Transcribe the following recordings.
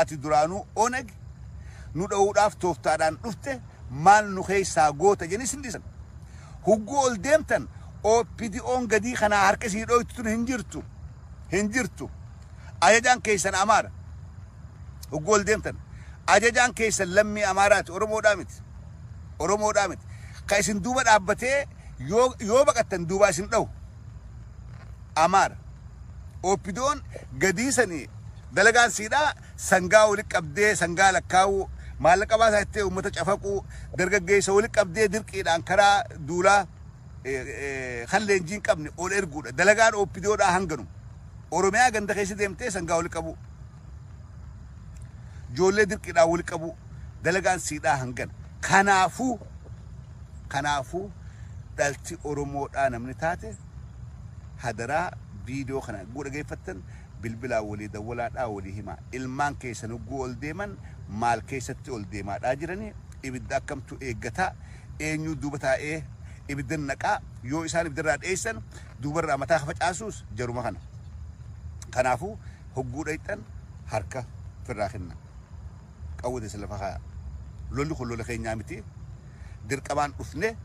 Ati duraanuu Oneg nu dha'uudhaaf tooftaadhaan dhufte, maal nu keessaa goota jedhanii isin dhiisan. Hugguu ol deemtan OPDOn gadii kanaa harka isinii dhooytu tun hin jirtu. Hin jirtu. Ajajaan keessan Amaara. Hogguu ol deemtan ajajaan keessan lammii Amaaraati, Oromoodhaa miti. Oromoodhaa miti. Ka isin duuba dhaabbatee yoo baqattan duubaa isin dhahu. Amaara. OPDOn gadii sanii dalagaan siidhaa sangaa walitti qabdee sangaa lakkaa'uu, maallaqa baasaa jettee uummata cafaquu, dargaggeessa walitti qabdee dirqiidhaan karaa duulaa kan leenjii hin qabne ol erguudha. Dalagaan OPDOdhaa hanganu. Oromiyaa ganda keessa deemtee sangaa walitti qabuu. Ijoollee dirqiidhaan walitti qabuu. Dalagaan siidhaa hangana. Kanaafuu dhalti Oromoodhaa namni taate hadaraa viidiyoo kana hogguu dhageeffattan bilbilaan walii dawwalaadhaa walii himaa. Ilmaan keessan hogguu ol deeman maal keessatti ol deemaadhaa jiranii, ibidda akkamtu eeggataa, eenyuu duuba taa'ee ibidda naqaa, yoo isaan ibiddarraa dheessan duubarraa mataa ka facaasuus jaruma kana. Kanaafuu hogguu dhayxan harka firraa kenna. Qawwee teessan lafa kaayaa. Lolli kun lola keenyaa miti. Dirqamaan dhufne,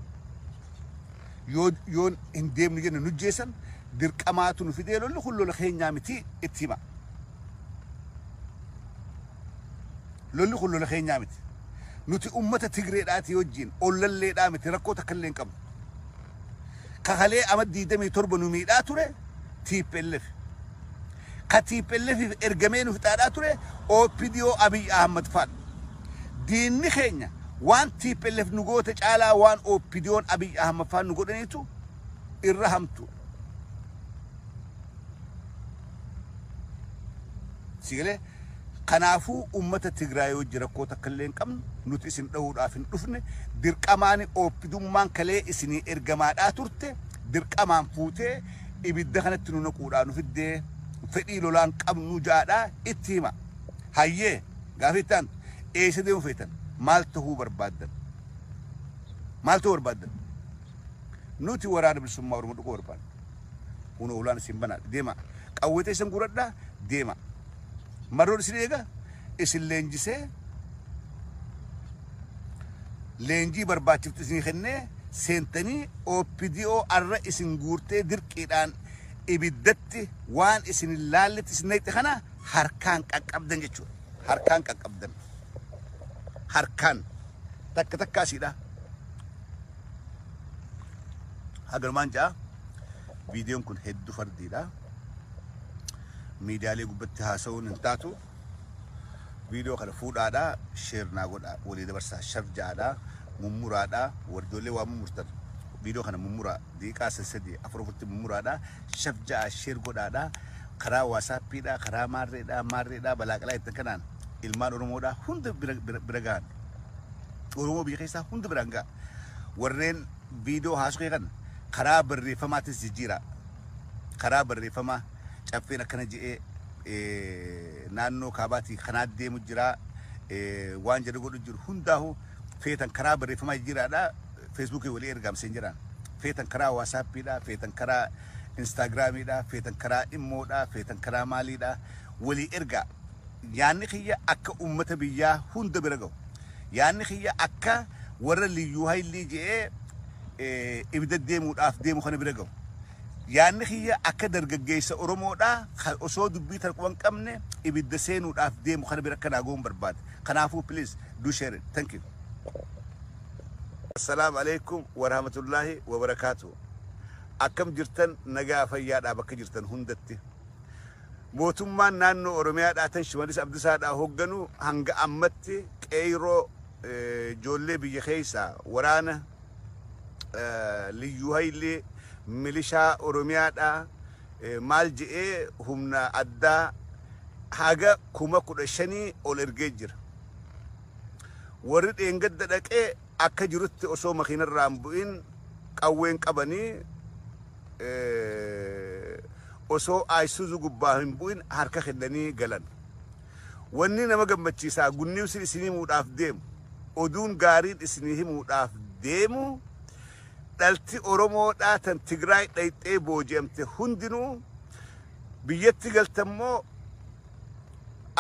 yoo hin deemnu jenne nujjeessan, dirqamaatu nu fidee, lolli kun lola keenyaa miti itti hima. Lolli kun lola keenyaa miti. Nuti ummata Tigreedhaatii wajjin ollalleedhaa miti, rakkoo takka illee hin qabnu. Kakalee ama 27 nu miidhaa ture TPLF. Ka TPLFif ergamee nu fixaadhaa ture OPDO Abiy Ahmad faadha. Diinni keenya waan TPLF nu goote caalaa waan OPDOn Abiy Ahmad faan nu godhaniitu irra hamtuudha. Si galee? Kanaafuu ummata Tigraay wajji rakkoo takka illee hin qabnu, nuti isin dhahuudhaaf hin dhufne, dirqamaani OPDummaan kalee isinii ergamaadhaa turte dirqamaan fuutee ibidda kanatti nu naquudhaa nu fiddee, fedhii lolaa hin qabnu ja'aadhaa itti hima. Hayyee, gaafii itti aantu, eessa deemuu feetan? Maal tahuu barbaaddan? Maal tahuu barbaaddan? Nuti Waraana Bilisummaa Oromoo dhaquu barbaanna. Kunoo ulaan isin banaa, deemaa. Qawwee teessan guuradhaa, deemaa. Marroon isin eega, isin leenjisee, leenjii barbaachiftu isinii kennee, seentanii OPDO arra isin guurtee dirqiidhaan ibiddatti waan isin hin laalletti isin naqxe kana harkaan qaqqabdan jechuudha. Harkaan qaqqabdan. Harkaan. Takka takkaa siidha. Haganumaan ja'a. Viidiyoon kun hedduu fardiidha. Miidiyaalee gubbatti haasa'uun hin taatu. Viidiyoo kana fuudhaadha, share naa godha, walii dabarsaa, shaf ja'aadha, mummuraadha, warri ijoollee waa mummurtan. Viidiyoo kana mummuraa, daqiiqaa sadii afur afurtti mummuraadha, shaf ja'a, share godhaadha, karaa waasaappiidha, karaa maarreedha, maarreedha, balaaqalaa jettan kanaan ilmaan Oromoodha hunda bira, bira, bira gahan. Oromoo biyya keessaa hunda biraan ga'a. Warreen viidiyoo haasoo kana karaa barreeffamaatis jijjiiraa. Karaa barreeffamaa Caffeen akkana je'ee, naannoo kaabaatii kanaa deemu jira, waan jedhu godhu jiru hundaahu feetan karaa barreeffamaa jijjiiraadha, Feesbuukii walii ergaamseen jedhaan. Feetan karaa waasaappiidha, feetan karaa Instaagiraamiidha, feetan karaa immoodha, feetan karaa maaliidha, walii ergaa. Yaanni kiyya akka uummata biyyaa hunda bira gahu. Yaanni kiyya akka warra Liyyuu Haayilii je'ee ibidda deemuudhaaf deemu kana bira gahu. Yaanni kiyya akka dargaggeessa Oromoodhaa kan osoo dubbii tana quba hin qabne ibidda seenuudhaaf deemu kana bira akka naa gahuun barbaada. Kanaafuu please do share it. Thank you. Assalaamu alaikum warahmatullaahi wabarakaatuh. Akkam jirtan, nagaa fayyaadhaa bakka jirtan hundatti? Mootummaan naannoo Oromiyaadhaa tan Shimallis Abdisaadhaa hogganu hanga ammatti qeeyroo ijoollee biyya keessaa waraana Liyyuu Hayilee, milishaa Oromiyaadhaa maal je'ee humna addaa haga 15,000 ol ergee jira. Warri dheengadda dhaqee akka jirutti osoo makiinarraa hin bu'in qawween qabanii, osoo Isuzu gubbaa hin bu'in harka kennanii galan. Wanni nama gammachiisaa gunniwsin isin himuudhaaf deemu, oduun gaariin isinii himuudhaaf deemu, dhalti Oromoodhaa tan Tigraay dhayxee booji'amte hundinuu biyyatti galtan moo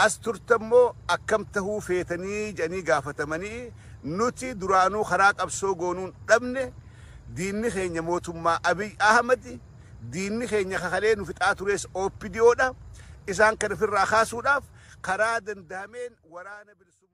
As turtammoo akkam tahuu feetanii jedhanii gaafatamanii, nuti duraanuu karaa qabsoo goonuun dhabne, diinni keenya mootummaa Abiy Ahmad, diinni keenya kakalee nu fixaa tures OPDOdha. Isaan kan ofirraa kaasuudhaaf karaa danda'ameen waraana bilisummaa